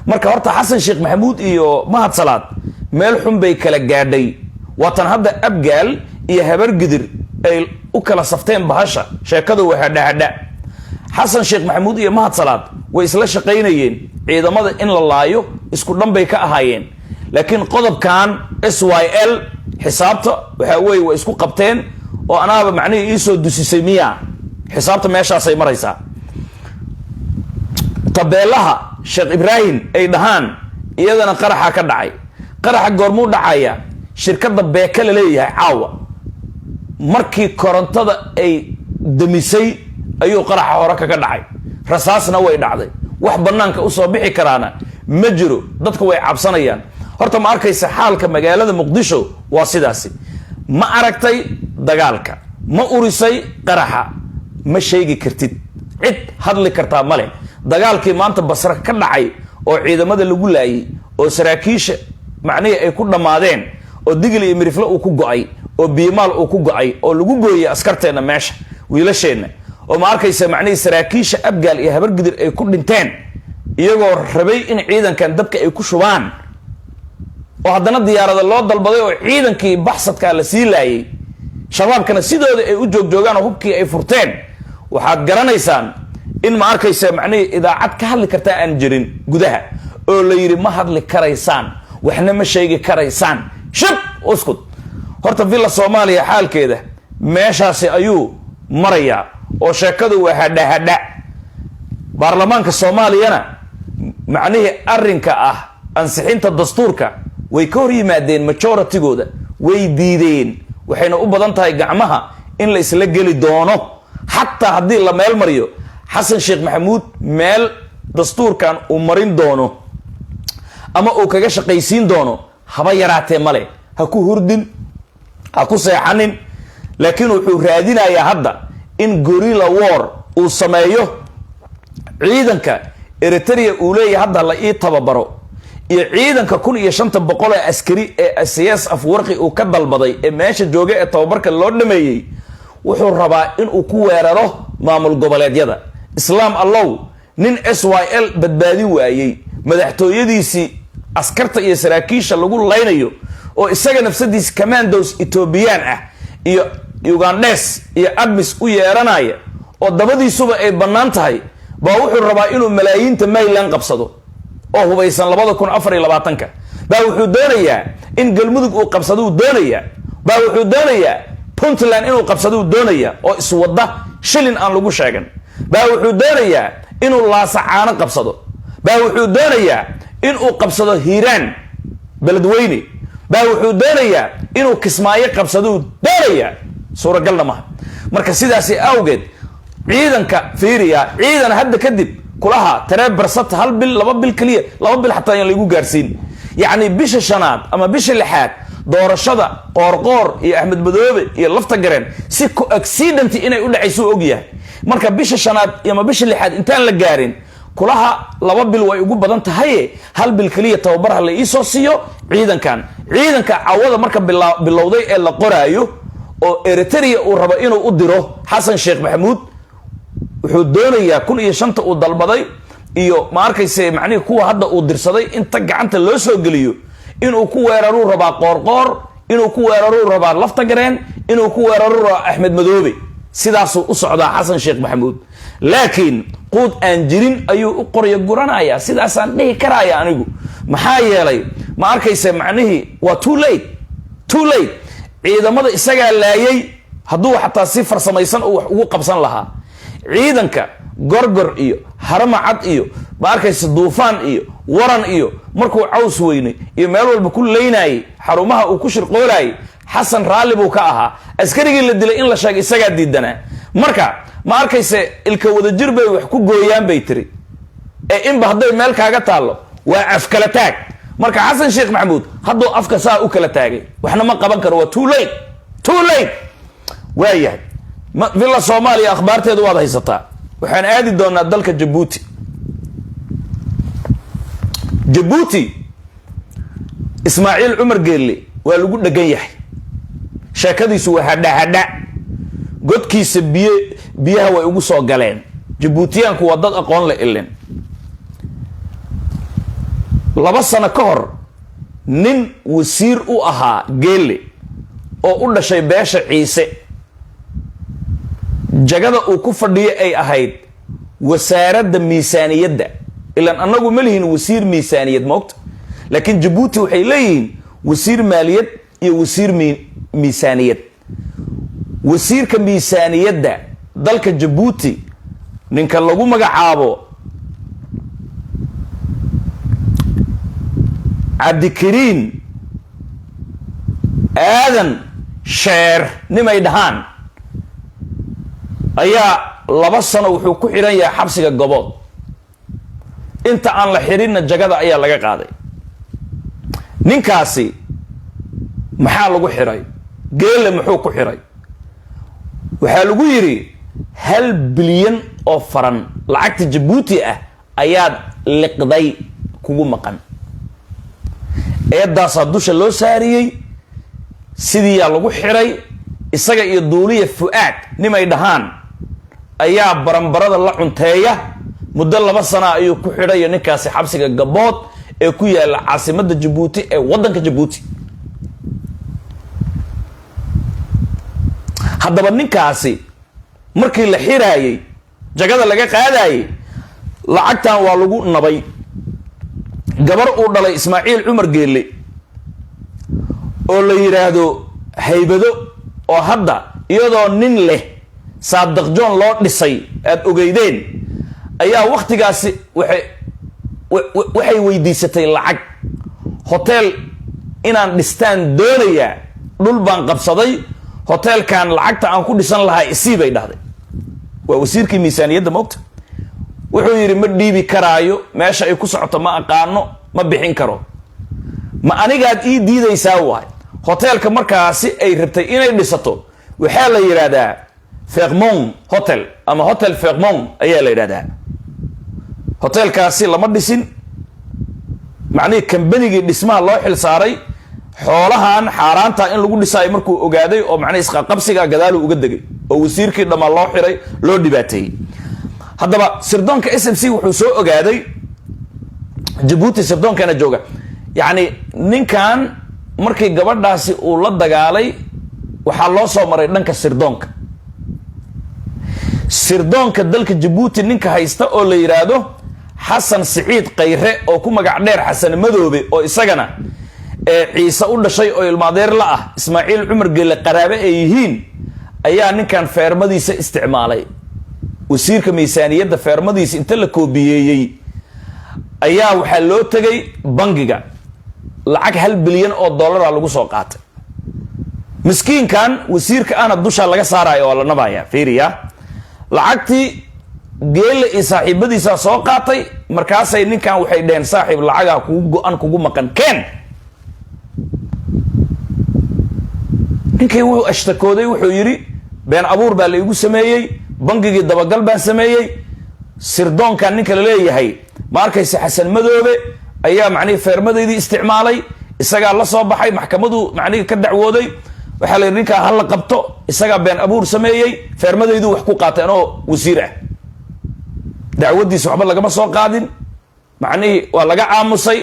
Marka horta Xasan Sheekh Maxamuud iyo Mahad Salaad meel xun bay kala gaadhay. Waatan hadda Abgaal iyo Habargidir ay u kala safteen bahasha. Sheekadu waa hadhahadha. Xasan Sheekh Maxamuud iyo Mahad Salaad way isla shaqaynayeen, ciidamada in la laayo isku dhan bay ka ahaayeen, laakiin qodobkan SYL xisaabta waxaa weeye way isku qabteen, oo anaaba macnihii iisoo dusisay miya. Xisaabta meeshaasay maraysaa. Tabeelaha Sheekh Ibraahim ay dhahaan iyadana qaraxa ka dhacay. Qaraxa goormuu dhacaya? Shirkadda Beeka la leeyahay caawa markii korontada ay demisay ayuu qaraxa hore kaga dhacay. Rasaasna way dhacday. Wax banaanka usoo bixi karaana ma jiro, dadka way cabsanayaan. Horta ma arkaysa, xaalka magaalada Muqdisho waa sidaasi. Ma aragtay dagaalka? Ma urisay qaraxa? Ma sheegi kartid, cid hadli kartaa male. Dagaalkii maanta Basra ka dhacay oo ciidamada lagu laayay, oo saraakiisha macnihii ay ku dhammaadeen, oo Digil iyo Mirifle uu ku go-ay, oo Biimaal uu ku go-ay, oo lagu gooyey askarteenna meesha, wiilasheenna, oo ma arkaysa macnihii saraakiisha Abgaal iyo Habargidir ay ku dhinteen, iyagoo rabay in ciidankan dabka ay ku shubaan, oo haddana diyaarada loo dalbaday, oo ciidankii baxsadkaa la sii laayay, Shabaabkana sidooda ay u joogjoogaan oo hubkii ay furteen, waxaad garanaysaan in ma arkaysa macnihii idaacad ka hadli kartaa aan jirin gudaha, oo la yidhi ma hadli karaysaan, waxna ma sheegi karaysaan, shib uskud. Horta Villa Soomaaliya xaalkeeda meeshaasi ayuu marayaa, oo sheekadu waa hadha hadha. Baarlamaanka Soomaaliyana macnihii arrinka ah ansixinta dastuurka way ka hor yimaadeen, majoritygooda way diideen, waxayna u badan tahay gacmaha in la isla geli doono. Xataa haddii la meel mariyo, Xasan Sheekh Maxamuud meel dastuurkan uu marin doono ama uu kaga shaqaysiin doono haba yaraatee male. Ha ku hurdin, ha ku seexanin. Laakiin wuxuu raadinayaa hadda in guerrilla war uu sameeyo. Ciidanka Eritrea uu leeyahay hadda la ii tababaro, iyo ciidanka 1500 ee askari ee Isaias Afwerki uu ka dalbaday ee meesha jooga ee tababarka loo dhameeyey, wuxuu rabaa inuu ku weeraro maamul goboleedyada. Islaam allow, nin SYL badbaadin waayey, madaxtooyadiisii askarta iyo saraakiisha lagu laynayo, oo isaga nafsadiisa commandos Etoobiyaan ah iyo Ugandhes iyo ATMIS u yeeranaya, oo dabadiisuba ay bannaan tahay, baa wuxuu rabaa inuu malaayiinta Mayland qabsado oo hubaysan 2024-ka. Baa wuxuu doonayaa in Galmudug uu qabsaduu doonayaa. Baa wuxuu doonayaa Puntland inuu qabsaduu doonayaa, oo iswadda shilin aan lagu sheegan. Baa wuxuu doonayaa inuu Laasacaano qabsado. Baa wuxuu doonayaa inuu qabsado Hiiraan, Beledweyne. Baa wuxuu doonayaa inuu Kismaayo qabsaduu doonayaa. Suuragalna maha. Marka sidaasi awgeed ciidanka fiiriya, ciidan hadda kadib kulaha taree barsata hal bil, 2 bil keliya, 2 bil xataa ayaan laygu gaarsiin. Yacni bisha shanaad ama bisha lixaad doorashada Qoorqoor iyo Axmed Madoobe iyo Lafta Gareen si accident inay u dhacayso og yahay. Marka bisha shanaad ama bisha lixaad intaan la gaarin Kulaha 2 bil way ugu badan tahaye, hal bil keliya tababarha la iisoo siiyo ciidankan. Ciidanka cawada marka bilowday ee la qoraayo oo Eritrea uu rabo inuu u diro Xasan Sheekh Maxamuud, wuxuu doonayaa 1005-ta uu dalbaday iyo, ma arkayse, macnihii kuwa hadda uu dirsaday inta gacanta loo soo geliyo inuu ku weeraruu rabaa Qoorqoor, inuu ku weeraruu rabaa Lafta Gareen, inuu ku weeraruu rabaa Axmed Madoobe. Sidaasuu u socdaa Xasan Sheekh Maxamuud, laakiin quud aan jirin ayuu u qoryo guranayaa. Sidaasaan dhihi karaya anigu, maxaa yeelay, ma arkayse, macnihii waa too late, too late. Ciidamada isagaa laayay. Hadduu xataa si farsamaysan uu wax ugu qabsan lahaa ciidanka Gorgor iyo Haramacad iyo, ma arkayse, Duufaan iyo Waran iyo markuu Caws Weynay iyo meel walba ku leynayay, xarumaha uu ku shirqoolayay, Xasan raalli buu ka ahaa. Askarigii la dilay in la sheegay isagaa diidanaa. Marka, ma arkayse, ilka wadajir bay wax ku gooyaan bay tiri, ee inba hadday meel kaaga taallo waa af kala taag. Marka Xasan Sheekh Maxamuud hadduu afka saa u kala taagay, waxna ma qaban karo. Waa too late, too late. Waayahay, Villa Soomaaliya akhbaarteedu waad haysataa. Waxaan aadi doonaa dalka Jabuuti. Jabuuti Ismaaciil Cumar Geelle waa lagu dhegan yahay, sheekadiisu waa hadha hadha, godkiisa biy biyaha way ugu soo galeen. Jabuutiyaanku waa dad aqoon la ilin. 2 sano ka hor nin wasiir u ahaa Geelle oo u dhashay beesha Ciise, jagada uu ku fadhiyo ay ahayd wasaaradda miisaaniyadda. Ilaan annagu ma lihin wasiir miisaaniyad, moogta, laakiin Jabuuti waxay leeyihiin wasiir maaliyad iyo wasiir miisaaniyad. Wasiirka miisaaniyadda dalka Jabuuti, ninka lagu magacaabo Cabdikariin Aadan Sheer nimay dhahaan, ayaa 2 sano wuxuu ku xidhan yahay xabsiga Gobood. Inta aan la xidhinna jagada ayaa laga qaaday. Ninkaasi maxaa lagu xidhay? Geele muxuu ku xidhay? Waxaa lagu yidhi 1 bilyan oo faran lacagta Jabuuti ah ayaad liqday, kugu maqan. Eedaasaa dusha loo saariyey, sidiiyaa lagu xidhay. Isaga iyo Duuliya Fu-aad nimay dhahaan ayaa baranbarada la cunteeya. Muddo 2 sana ayuu ku xidhayo ninkaasi xabsiga Gabood ee ku yaalla caasimadda Jabuuti ee waddanka Jabuuti. Haddaba ninkaasi markii la xiraayey, jagada laga qaadayey, lacagtan waa lagu nabay. Gabar uu dhalay Ismaaciil Cumar Geelle oo la yidhaahdo Haybado, oo hadda iyadoo nin leh Saadaq John loo dhisay aada ogeydeen, ayaa wakhtigaasi waxay weydiisatay lacag. Hotel inaan dhistaan doonayaa, dhul baan qabsaday, hoteelkan lacagta aan ku dhisan lahaa isii, bay dhahday. Waa wasiirkii miisaaniyadda, moogta. Wuxuu yidhi ma dhiibi karaayo, meesha ay ku socoto ma aqaano, ma bixin karo. Ma anigaad ii diidaysaa? Waay, hoteelka markaasi ay rabtay inay dhisato waxaa la yidhaahdaa Fermon Hotel ama Hotel Fermon ayaa la yidhahdaa. Hotelkaasi lama dhisin. Macnihii kambanigii dhismaha loo xil saaray xoolahan xaaraanta in lagu dhisaayo markuu ogaaday oo macnihi isqaqabsiga gadaaluu uga degay oo wasiirkii dhammaan loo xiray, loo dhibaateeyey. Haddaba sirdoonka SMC wuxuu soo ogaaday, Jabuuti sirdoonkana jooga, yacni ninkan markii gabadhaasi uu la dagaalay waxaa loo soo maray dhanka sirdoonka. Sirdoonka dalka Jabuuti ninka haysta oo la yidhaahdo Xasan Siciid Khayre, oo ku magac dheer Xasan Madoobe, oo isagana ee Ciise u dhashay oo ilmaadeer la ah Ismaaciil Cumar Geelle, qaraabe ay yihiin, ayaa ninkan feermadiisa isticmaalay. Wasiirka miisaaniyadda feermadiisa inta la koobiyeeyey ayaa waxaa loo tegay bangiga, lacag 1 bilyan oo dollara lagu soo qaatay. Miskiinkan wasiirka ahna dushaa laga saaraya oo la nabaya. Fiiriya, lacagtii Geelle iyo saaxiibadiisaa soo qaatay. Markaasay ninkan waxay dheheen, saaxiib, lacagaa kugu go-an, kugu maqan, keen. Ninkii wuxuu ashtakooday, wuxuu yidhi been abuur baa la igu sameeyey, bangigii dabagal baan sameeyey. Sirdoonkan ninka la leeyahay, ma arkaysa, Xasan Madoobe ayaa macnihi feermadeydii isticmaalay, isagaa la soo baxay, maxkamadu macnihi ka dacwooday. Waxaa la yidhi ninkaa hala qabto, isagaa been abuur sameeyey, feermadaydu wax ku qaatay anoo wasiir ah. Dacwadiisa waxba lagama soo qaadin, macnihii waa laga aamusay.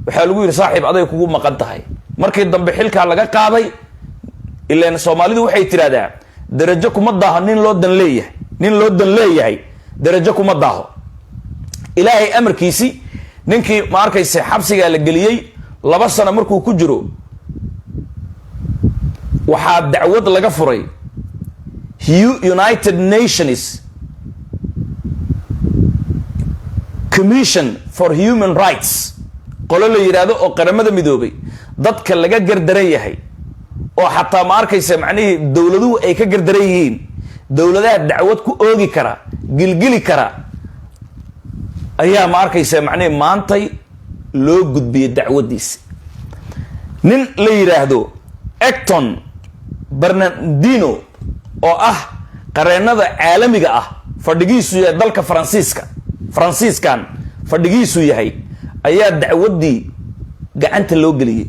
Waxaa lagu yidhi, saaxiib, aday kugu maqan tahay. Markii dambe xilkaa laga qaaday. Ilaan Soomaalidu waxay tidhahdaa, darajo kuma daaho nin loo dan leeyahay, nin loo dan leeyahay darajo kuma daaho. Ilaahay amarkiisi, ninkii, ma arkayse, xabsigaa la geliyey. 2 sano markuu ku jiro, waxaa dacwad laga furay United Nations Commission for Human Rights, qolo la yidhaahdo oo Qaramada Midoobay, dadka laga gardaran yahay oo xataa, ma arkaysa, macnihii dowladuhu ay ka gardaran yihiin, dowladaha dacwad ku oogi kara, gilgili kara, ayaa, ma arkaysa, macnihii maantay loo gudbiyey dacwaddiisi. Nin la yidhaahdo Ecton Bernardino oo ah qareennada caalamiga ah, fadhigiisu yahay dalka Faransiiska, Faransiiskan fadhigiisu yahay, ayaa dacwaddii gacanta loo geliyey.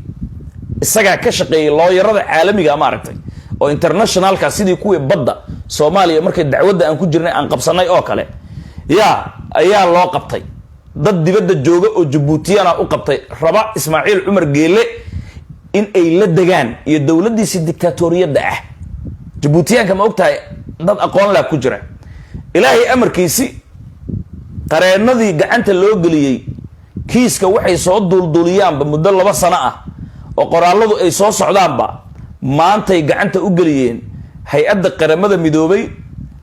Isagaa ka shaqeeyey looyarada caalamiga, maaragtay, oo internationalka, sidii kuwii badda Soomaaliya markay dacwadda aan ku jirnay aan qabsanay oo kale yaa ayaa loo qabtay. Dad dibadda jooga oo Jabuutiyana u qabtay, raba Ismaaciil Cumar Geele in ay la degaan iyo dowladdiisi dictaatoriyadda ah. Jabuutiyaanka, ma og tahay, dad aqoon laa ku jira. Ilaahay amarkiisi, qareennadii gacanta loo geliyey kiiska waxay soo duulduuliyaanba muddo 2 sano ah oo qoraalladu ay soo socdaanba, maantay gacanta u geliyeen hay-adda Qaramada Midoobay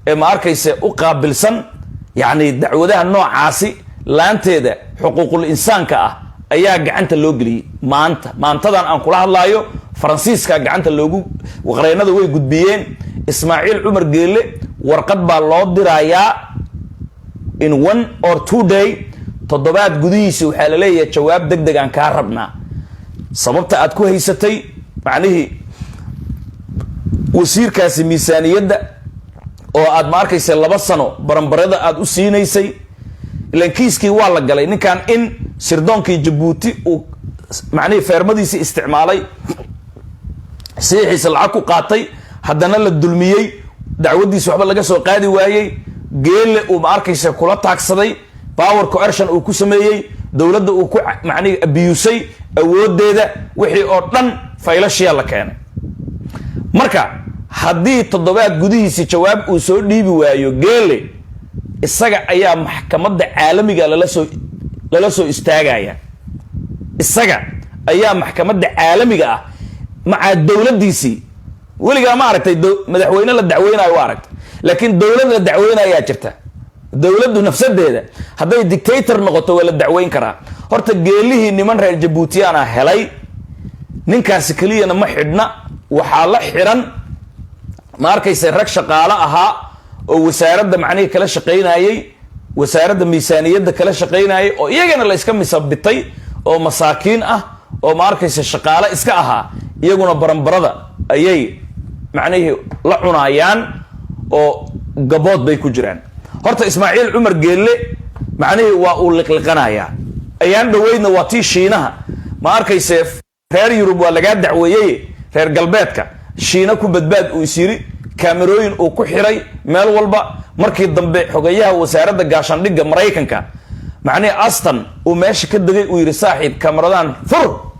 ee, ma arkayse, u qaabilsan yacni dacwadaha noocaasi, laanteeda xuquuqul insaanka ah ayaa gacanta loo geliyey maanta. Maantadan aan kula hadlaayo, Faransiiska gacanta loogu, qareennada way gudbiyeen. Ismaaciil Cumar Geele warqad baa loo dirayaa in 1 or 2 day, toddobaad gudihiisa. Waxaa la leeyahay, jawaab deg deg aan kaa rabnaa, sababta aad ku haysatay macnihii wasiirkaasi miisaaniyadda oo aad, ma arkaysa, 2 sano baranbarada aad u siinaysay. Ilan kiiskii waa la galay ninkan in sirdoonkii Jabuuti uu macnihii feermadiisii isticmaalay, siixiisa lacag ku qaatay, haddana la dulmiyey, dacwaddiisa waxba laga soo qaadi waayey, Geele uu, ma arkaysa, kula taagsaday, power coercion uu ku sameeyey dowladda, uu ku macnihi abiyusay awooddeeda, wixii oo dhan faylashiyaa la keenay. Marka haddii toddobaad gudihiisi jawaab uu soo dhiibi waayo Geele, isaga ayaa maxkamadda caalamiga lala soo istaagaya. Isaga ayaa maxkamadda caalamiga ah macaa dowladdiisii. Weligaa ma aragtay madaxweyne la dacweynayo? Waa aragtay, laakiin dowlad la dacweynayaa jirta. Dowladdu nafsadeeda hadday dictator noqoto, waa la dacweyn karaa. Horta Geelihii niman reer Jabuutiyaana helay. Ninkaasi keliyana ma xidhna, waxaa la xidhan, ma arkaysa, rag shaqaalo ahaa oo wasaaradda macnihii kala shaqaynayey, wasaaradda miisaaniyadda kala shaqaynayay, oo iyagana la iska misabitay, oo masaakiin ah, oo, ma arkaysa, shaqaale iska ahaa. Iyaguna baranbarada ayay macnihii la cunaayaan oo gabood bay ku jiraan. Horta Ismaaciil Cumar Geelle macnihii waa uu liqliqanayaa. Ayaan dhoweydna waa tii Shiinaha, ma arkayse, reer Yurub waa lagaa dacweeyey, reer galbeedka, Shiina ku badbaad uu is yiri, kaamerooyin uu ku xiray meel walba. Markii dambe xogayaha wasaaradda gaashaandhigga Maraykanka, macnihii Aston, uu meesha ka degay, uu yidhi, saaxiib, kameradan fur,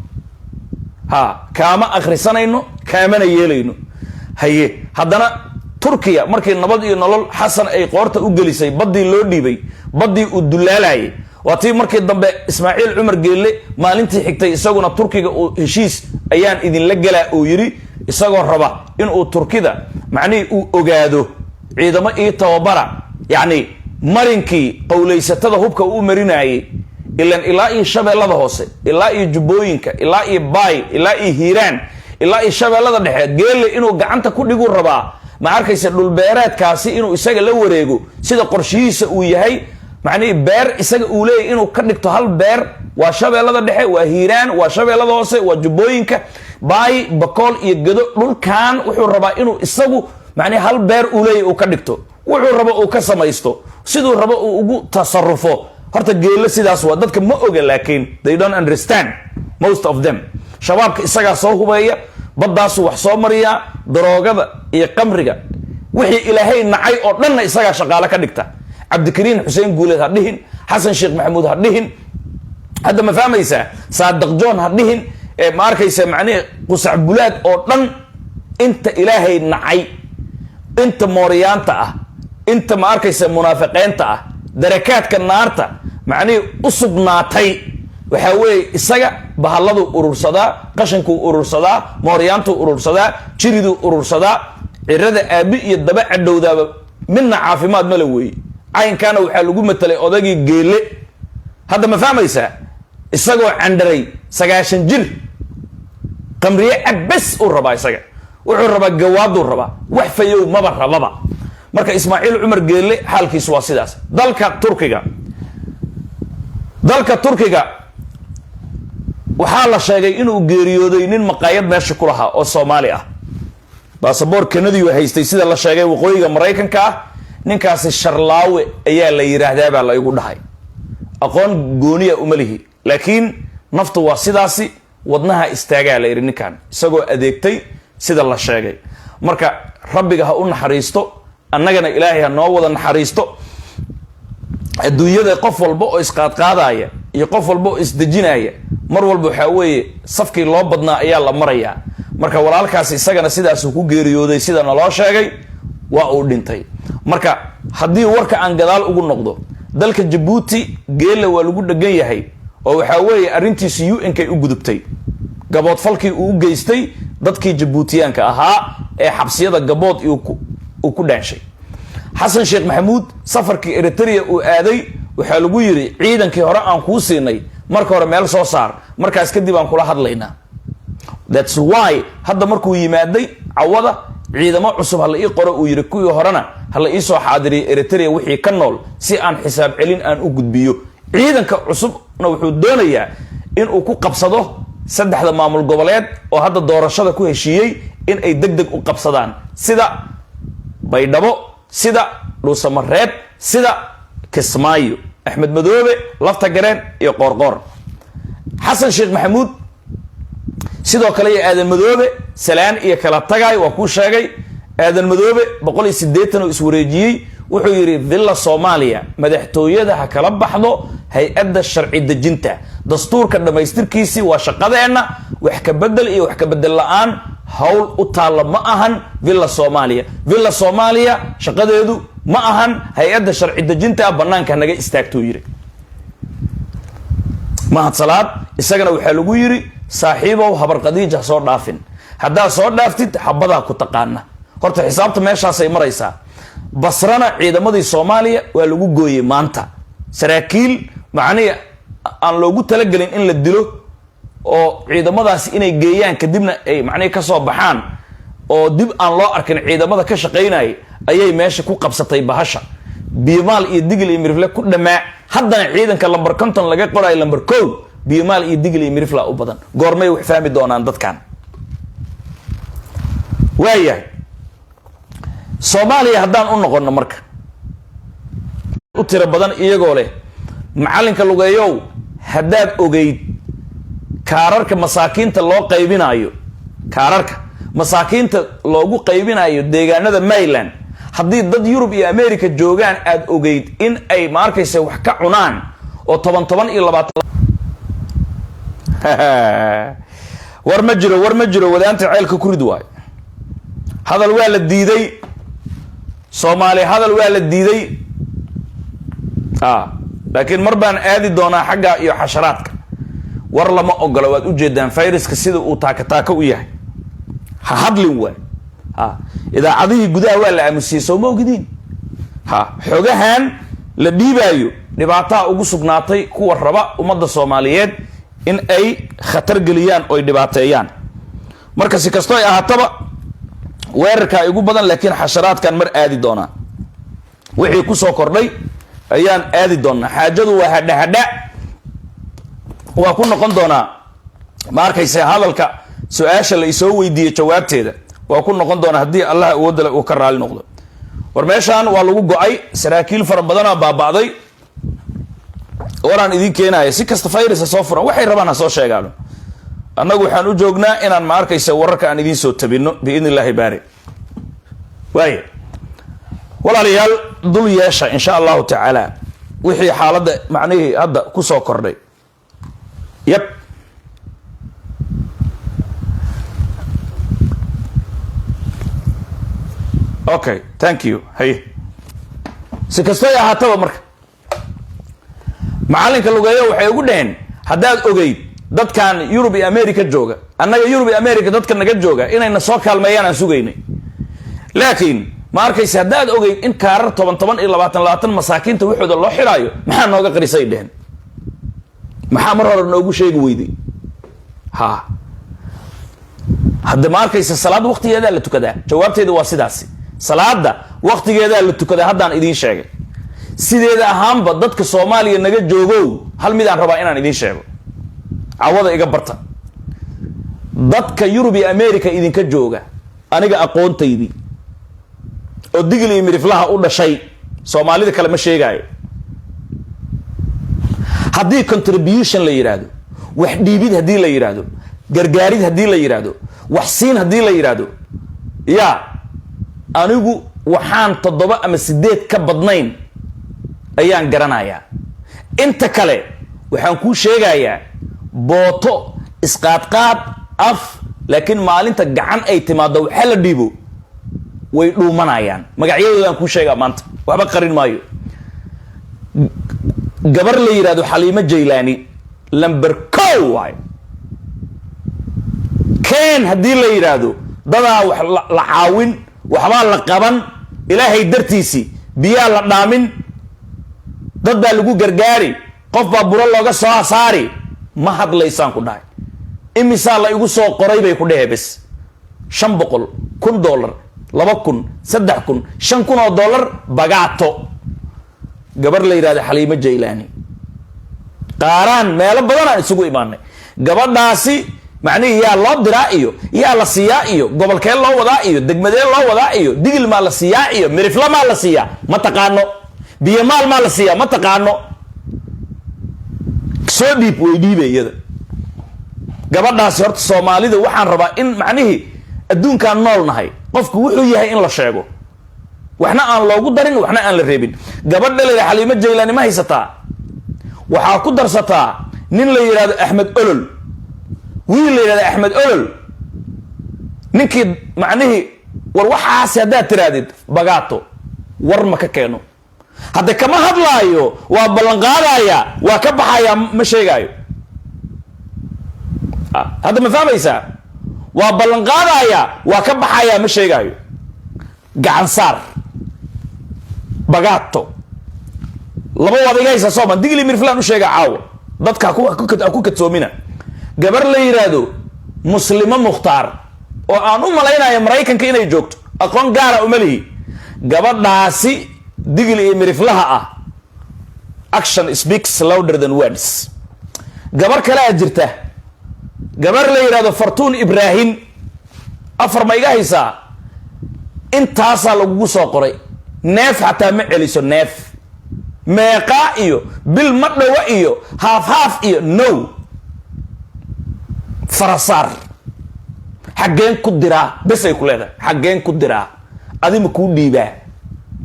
ha kaama akhrisanayno, kaamana yeelayno. Haye, haddana Turkiya markii Nabad iyo Nolol Xasan ay qoorta u gelisay, baddii loo dhiibay, baddii uu dulaalayay, waa tii markii dambe Ismaaciil Cumar Geelle maalintii xigtay isaguna Turkiga uu heshiis ayaan idinla gelaa uu yidhi, isagoo raba inuu Turkida macnihii uu ogaado ciidamo ii tababara, yacni marinkii qowlaysatada hubka uu marinayay. Ilan ilaa iyo Shabeellada Hoose, ilaa iyo Jubbooyinka, ilaa iyo Baay, ilaa iyo Hiiraan, ilaa iyo Shabeellada Dhexe Geelle inuu gacanta ku dhiguu rabaa, ma arkaysa, dhulbeereedkaasi inuu isaga la wareego, sida qorshihiisa uu yahay. Macnihii beer isaga uu leeyahy inuu ka dhigto hal beer, waa Shabeellada Dhexe, waa Hiiraan, waa Shabeellada Hoose, waa Jubbooyinka, Baay, Bakool iyo Gedo. Dhulkan wuxuu rabaa inuu isagu macnihi hal beer uu leeyahy uu ka dhigto, wuxuu rabo uu ka samaysto. Siduu rabo uu ugu tasarufo. Horta Geelo sidaas waa, dadka ma oga, laakiin they don't understand, most of them. Shabaabka isagaa soo hubeeya, baddaasuu wax soo mariyaa, daroogada iyo qamriga, wixii Ilaahay nacay oo dhanna isagaa shaqaale ka dhigta. Cabdikariin Xuseen Guuleed ha dhihin, Xasan Sheekh Maxamuud ha dhihin, hadda ma fahmaysaa, Saadiq John ha dhihin, ma arkaysa, macnihi qusac bulaad oo dhan, inta Ilaahay nacay, inta mooriyaanta ah, inta, ma arkaysa, munaafiqiinta ah, darakaadka naarta macnihii u sugnaatay, waxaa weeye isaga bahalladuu urursadaa, qashankuu urursadaa, mooryaantuu urursadaa, jiriduu urursadaa. Cirada aabi iyo daba cadhowdaaba midna caafimaad mala weeye. Caynkaana waxaa lagu matelay odagii Geele. Hadda ma fahmaysaa? Isagoo candharay 90 jir, qamriye cabbes uu rabaa. Isaga wuxuu rabaa gawaaduu rabaa, wax fayow maba rababa. Marka Ismaaciil Cumar Geelle xaalkiisu waa sidaas. Dalka Turkiga waxaa la sheegay inuu geeriyooday nin maqaayad meesha ku lahaa oo Soomaali ah, baasaboor Kanadiyu haystay, sida la sheegay, waqooyiga Maraykanka ah. Ninkaasi Sharlaawe ayaa la yidhaahdaa baa la igu dhahay. Aqoon gooniya uma lihi, laakiin naftu waa sidaasi, wadnaha istaagaa la yidhi ninkan isagoo adeegtay, sida la sheegay. Marka Rabbiga ha u naxariisto, annagana Ilaahay ha noo wada naxariisto. Adduunyada qof walba oo isqaadqaadaya iyo qof walba oo isdejinaya, mar walba waxaa weeye safkii loo badnaa ayaa la marayaa. Marka walaalkaasi isagana sidaasuu ku geeriyooday, sida naloo sheegay, waa uu dhintay. Marka haddii warka aan gadaal ugu noqdo, dalka Jabuuti Geela waa lagu dhegan yahay, oo waxaa weeye arrintiisu UN-kay u gudubtay, gaboodfalkii uu u geystay dadkii Jabuutiyaanka ahaa ee xabsiyada Gabood uu ku dhaanshay. Xasan Sheekh Maxamuud safarkii Eritrea uu aaday, waxaa lagu yidhi ciidankii hore aan kuu siinay marka hore meel soo saar, markaas kadib aan kula hadlaynaa. That's why hadda markuu yimaaday cawada ciidamo cusub hala ii qoro uu yidhi, kuwii horena hala iisoo xaadiriyo Eritrea wixii ka nool, si aan xisaab celin aan u gudbiyo. Ciidanka cusubna wuxuu doonayaa inuu ku qabsado saddexda maamul goboleed oo hadda doorashada ku heshiiyey, in ay deg deg u qabsadaan, sida Baydhabo, sida Dhuusamareeb, sida Kismaayo, Axmed Madoobe, Lafta Gareen iyo Qoorqoor. Xasan Sheekh Maxamuud sidoo kale iyo Aadan Madoobe salaan iyo kala tagay waa kuu sheegay. Aadan Madoobe 180 oo iswareejiyey, wuxuu yidhi Villa Soomaaliya, madaxtooyada ha kala baxdo hay-adda sharci dejinta. Dastuurka dhammaystirkiisii waa shaqadeenna, wax ka bedel iyo wax ka bedel la-aan hawl u taalla ma ahan Villa Soomaaliya. Villa Soomaaliya shaqadeedu ma ahan, hay-adda sharci dejinta banaanka naga istaagtuu yidhi. Mahad Salaad isagana waxaa lagu yidhi, saaxiibow, Habar Qadiija ha soo dhaafin, haddaad soo dhaaftid xabadaa ku taqaana. Horta xisaabta meeshaasay maraysaa. Basrana ciidamadii Soomaaliya waa lagu gooyey maanta. Saraakiil macnihii aan loogu talagelin in la dilo oo ciidamadaasi inay geeyaan, kadibna ay macnihii kasoo baxaan oo dib aan loo arkin ciidamada ka shaqaynayay, ayay meesha ku qabsatay bahasha. Biyomaal iyo Digil iyo Mirifle ku dhamaa. Haddana ciidanka lamber 50 laga qorayo, lamber 1, Biyomaal iyo Digil iyo Mirifla u badan. Goormay wax fahmi doonaan dadkan? Waayahay, Soomaaliya haddaan u noqono, marka u tiro badan iyagoo leh macallinka lugeeyow, haddaad ogeyd kaararka masaakiinta loo qaybinaayo, kaararka masaakiinta loogu qaybinayo deegaanada Maryland, haddii dad Yurub iyo America joogaan aada ogeyd in ay, ma arkaysa, wax ka cunaan oo toban toban iyo 20. War ma jiro, war ma jiro. Wadaanta ceelka ku rid waayo. Hadal waa la diiday, Soomaali hadal waa la diiday. Laakiin mar baan aadi doonaa xagga iyo xasharaadka. War lama ogola, waad ujeedaan viruska sida uu taaka taaka u yahay. Ha hadlin waay. Idaacadihii gudaha waa la aamusiyey, soo ma ogidiin? Ha xogahan la dhiibaayo dhibaataa ugu sugnaatay kuwa raba ummadda Soomaaliyeed in ay khatar geliyaan oy dhibaateeyaan. Marka si kastoo ay ahaataba, weerarkaa igu badan, laakiin xasharaadkan mar aadi doonaa, wixii kusoo kordhay ayaan aadi doonaa. Xaajadu waa hadha hadha, waa ku noqon doonaa, ma arkaysa, hadalka su-aasha la isoo weydiiyey jawaabteeda waa ku noqon doonaa, haddii Allah awoodale uu ka raali noqdo. War meeshaan waa lagu go-ay, saraakiil fara badanaa baaba'day. Waraan idiin keenaya, si kasta virus ha soo furan, waxay rabaan ha soo sheegaano. Annagu waxaan u joognaa inaan, ma arkaysa, wararka aan idiin soo tabino, biidn illaahi baari. Waaya, walaalayaal, dul yeesha, insha Allahu tacaala, wixii xaaladda macnihii hadda ku soo kordhay. Yab, okay, thank you. Haye, si kastoy ahaataba, marka macalinka lugeeyo waxay ugu dhaheen, haddaad ogeyd dadkan Yurub iyo America jooga, annaga Yurub iyo America dadka naga jooga inayna soo kaalmeeyaan aan sugaynay, laakiin ma arkaysa, haddaad ogeyd in kaarar 10 10 iyo 20 20 masaakiinta waxooda loo xidhaayo, maxaa nooga qarisay dheheen? Maxaa mar hore noogu sheegi weyday? Ha, hadda ma arkaysa, salaad waktigeedaa la tukadaa. Jawaabteeda waa sidaasi, salaada waktigeedaa la tukadaa. Haddaan idiin sheegay sideeda ahaanba, dadka Soomaaliya naga joogow, hal midaan rabaa inaan idiin sheego, cawada iga barta. Dadka Yurub iyo America idinka jooga, aniga aqoontaydii oo Digil iyo Miriflaha u dhashay, Soomaalida kale ma sheegaayo, haddii contribution la yidhaahdo, wax dhiibid haddii la yidhaahdo, gargaarid haddii la yidhaahdo, wax siin haddii la yidhaahdo, ya anigu waxaan toddoba ama sideed ka badnayn ayaan garanayaa. Inta kale waxaan kuu sheegayaa booto isqaadqaad af, laakiin maalinta gacan ay timaado, waxa la dhiibo, way dhuumanayaan. Magacyadoodaan kuu sheegaa maanta, waxba qarin maayo. Gabar la yidhahdo Xaliimo Jaylaani number 1 waay. Ken haddii la yidhaahdo dadaa wax la caawin, waxbaa la qaban, Ilaahay dartiisii biyaa la dhaamin, dad baa lagu gargaari, qof baa buro looga soo saari, ma hadlaysaan ku dhahay. Imisaa la igu soo qoray bay ku dhehe bes. 500, $1000, 2000, 3000, $5000 bagaato. Gabar la yidhahdo Xaliimo Jaylaani, qaaraan meelo badan aan isugu imaanay. Gabadhaasi macnihii yaa loo diraa iyo yaa la siiyaa iyo gobolkee loo wadaa iyo degmadee loo wadaa iyo Digil maa la siiyaa iyo Mirifla maa la siiyaa, ma taqaano. Biyomaal maa la siiyaa, ma taqaano. Soo dhiib, way dhiibe iyada. Gabadhaasi horta Soomaalida waxaan rabaa in macnihii adduunkaan nool nahay qofku wuxuu yahay in la sheego, waxna aan loogu darin, waxna aan la reebin. Gabadha la yidhaha Xaliimo Jaylaani ma haysataa? Waxaa ku darsataa nin la yidhahdo Axmed Olol, wiil la yidhahdo Axmed Olol. Ninkii macnihii war waxaasi haddaad tirahdid bagaato, war ma ka keeno. Hadde kama hadlaayo, waa ballanqaadaya, waa ka baxaya, ma sheegaayo. Hadda ma fahmaysaa? Waa ballanqaadaya, waa ka baxaya, ma sheegaayo. Gacan saar, bagaato. Laba waad iga haysaa sooma? Digli Mirflan u sheega caawa, dadka ha ku kadsoomina. Gabar la yidhaahdo Muslimo Mukhtaar oo aan u malaynayo Maraykanka inay joogto, aqoon gaara uma lihi, gabadhaasi Digil iyo Miriflaha ah, action speaks louder than words. Gabar kalea jirta, gabar la yidhahdo Fartuun Ibraahim. Afar ma iga haysaa? Intaasaa lagugu soo qoray. Neef xataa ma celiso, neef meeqaa iyo bil ma dhowa iyo haaf haaf iyo no farasaar. Xaggeen ku diraa bes ay ku leedahay? Xaggeen ku diraa? Adima kuu dhiibaa?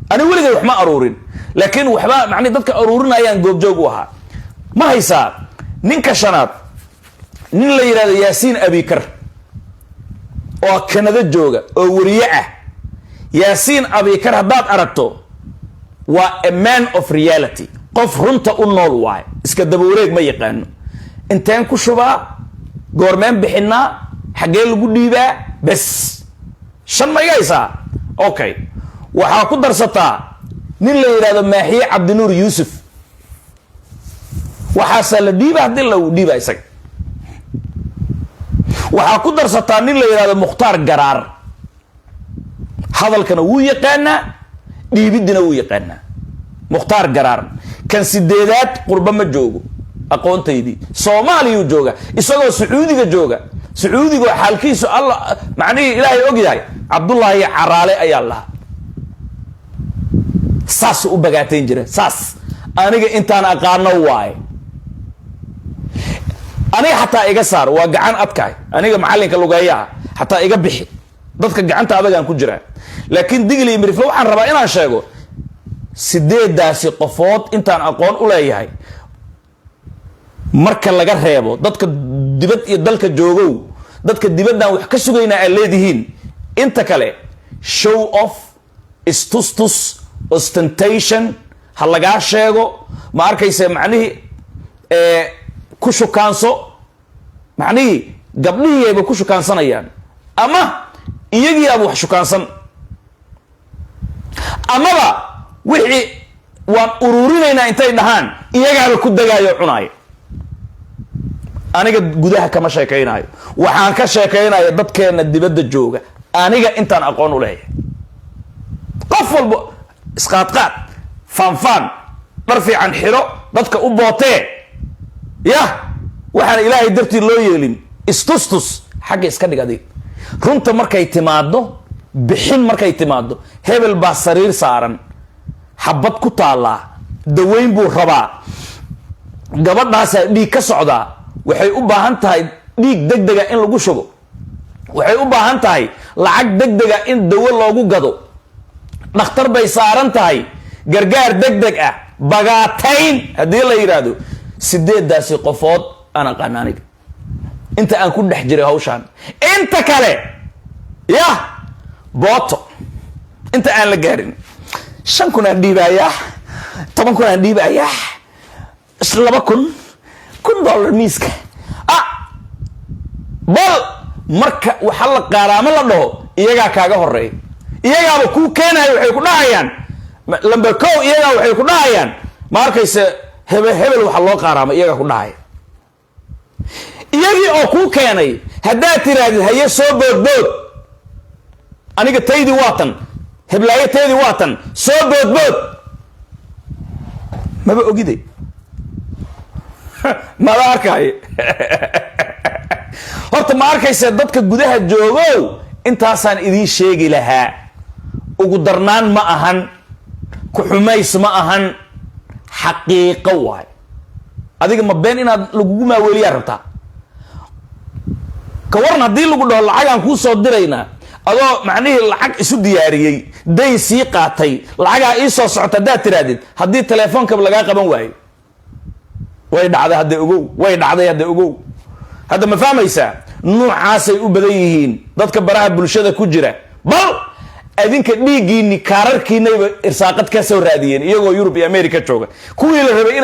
Ani weligay wax ma aruurin, laakiin waxba macnihi dadka aruurinayaan goobjoog u ahaa. Ma haysaa ninka shanaad? Nin la yidhahdo Yaasiin Abikar oo Kanada jooga oo weriye ah. Yaasiin Abikar haddaad aragto, waa a man of reality, qof runta u nool waayo, iska daba wareeg ma yaqaano. Inteen ku shubaa? Goormeen bixinaa? Xaggee lagu dhiibaa? Bes, shan ma iga haysaa? Okay, waxaa ku darsataa nin la yidhahdo Maaxiye Cabdinuur Yuusuf. Waxaasaa la dhiiba haddii lagu dhiiba isaga. Waxaa ku darsataa nin la yidhahdo Mukhtaar Garaar. Hadalkana wuu yaqaanaa, dhiibiddina wuu yaqaanaa, Mukhtaar Garaar. Kan sideedaad qurba ma joogo aqoontaydii, Soomaaliyuu jooga, isagoo Sacuudiga jooga, Sacuudigo xaalkiisu Alla macnihii Ilaahay og yahay. Cabdullaahi Caraale ayaa lahaa. Saasuu u bagaatayn jira. Saas aniga intaan aqaano waaye. Aniga xataa iga saar, waa gacan adkaay. Aniga macallinka lugeeyaha xataa iga bixi, dadka gacanta adagaan ku jiraa. Laakiin Digli iyo Mirifle waxaan rabaa inaan sheego sideedaasi qofood intaan aqoon u leeyahay, marka laga reebo dadka dibad iyo dalka joogow, dadka dibaddan wax ka sugaynaa aad leedihiin, inta kale show off, istustus, ostentation ha lagaa sheego. Ma arkayse, macnihii ku shukaanso, macnihii gabdhihii ayba ku shukaansanayaan ama iyagiiaba wax shukaansan, amaba wixii waan ururinaynaa intay dhahaan iyagaaba ku degaayo, cunaayo. Aniga gudaha kama sheekaynaayo, waxaan ka sheekaynaya dadkeena dibadda jooga. Aniga intaan aqoon u leeyahay, qof walba isqaadqaad, faanfaan, dhar fiican xidho, dadka u bootee. Yah, waxaan Ilaahay dartii loo yeelin, istustus xagga iska dhig. Adig runta markay timaado, bixin markay timaado, hebel baa sariir saaran, xabad ku taallaa, daweyn buu rabaa, gabadhaasaa dhiig ka socdaa, waxay u baahan tahay dhiig deg dega in lagu shubo, waxay u baahan tahay lacag deg dega in dawo loogu gado, dhakhtar bay saaran tahay, gargaar deg deg ah, bagaatayn haddii la yidhaahdo, sideedaasi qofood aan aqaan aniga inta aan ku dhex jiray hawshaan. Inta kale yah, booto inta aan la gaarin, 5,000 aan dhiibayaa, 10,000 aan dhiibayaa, 2,000, $1,000 miiska ah. Bal marka waxa la qaaraamo la dhaho, iyagaa kaaga horeeya, iyagaaba kuu keenayo. Waxay ku dhahayaan lamber kow, iyagaa waxay ku dhahayaan, ma arkayse, hebe hebel waxa loo qaaraama, iyagaa ku dhahaya. Iyagii oo kuu keenay haddaad tiraahdid, haye, soo boodbood, aniga taydii waa tan, heblaayo taydii waa tan, soo boodbood, maba ogide, mada arkaayo. Horta ma arkayse, dadka gudaha joogow, intaasaan idiin sheegi lahaa. Ugu darnaan ma ahan, ku-xumays ma ahan, xaqiiqo waay. Adiga ma been inaad lagugu maaweeliyaa rabtaa? Ka waran haddii lagu dhaho lacagaan kuu soo diraynaa, adoo macnihii lacag isu diyaariyey, dayn sii qaatay, lacagaa ii soo socota haddaad tirahdid, haddii teleefoonkaba lagaa qaban waayo? Way dhacday hadda, ogow, way dhacday hadda, ogow hadda. Ma fahmaysaa? Nuucaasay u badan yihiin dadka baraha bulshada ku jira. Bal adinka dhiiggiini, kaararkiinayba irsaaqad ka soo raadiyeen iyagoo Yurub iyo America jooga, kuwii la rabay inay